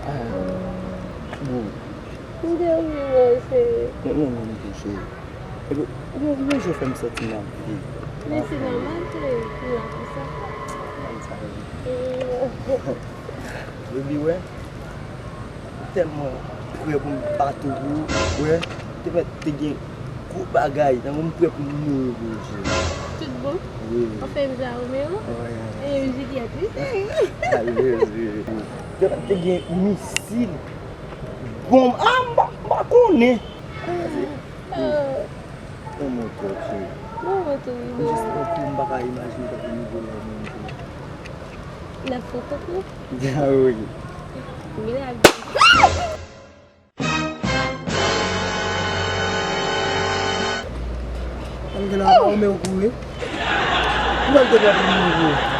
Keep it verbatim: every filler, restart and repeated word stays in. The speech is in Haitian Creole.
Ah, bon. M te oubli wè w, cheri. Non, non, non, non, cheri. Epi, ou, ou bezwen fè m santi m ap viv. Men se nòmal, cheri, m la pou sa. Baby, wè. Tèlman prè pou m bat ou, wè. Te mèt te gen gwo bagay, tankou m prè pou m mouri pou ou, cheri. Tout bon? Wi. Anfen, m ja Romeo. Wi. E m Juliette, wi, cheri. Alèz, wi. Te mèt te gen misil, bonm, ah, m pa, m pa konnen. Ah. Yon moto, cheri. Yon moto, wi. M jis pran kou, m pa ka imajine tankou nivo la menm tou. N ap fè kòk, wi. Ah, wi. Mila. Ann gen la, pa ou men ou kouri. Ou pral te pran pou nivo.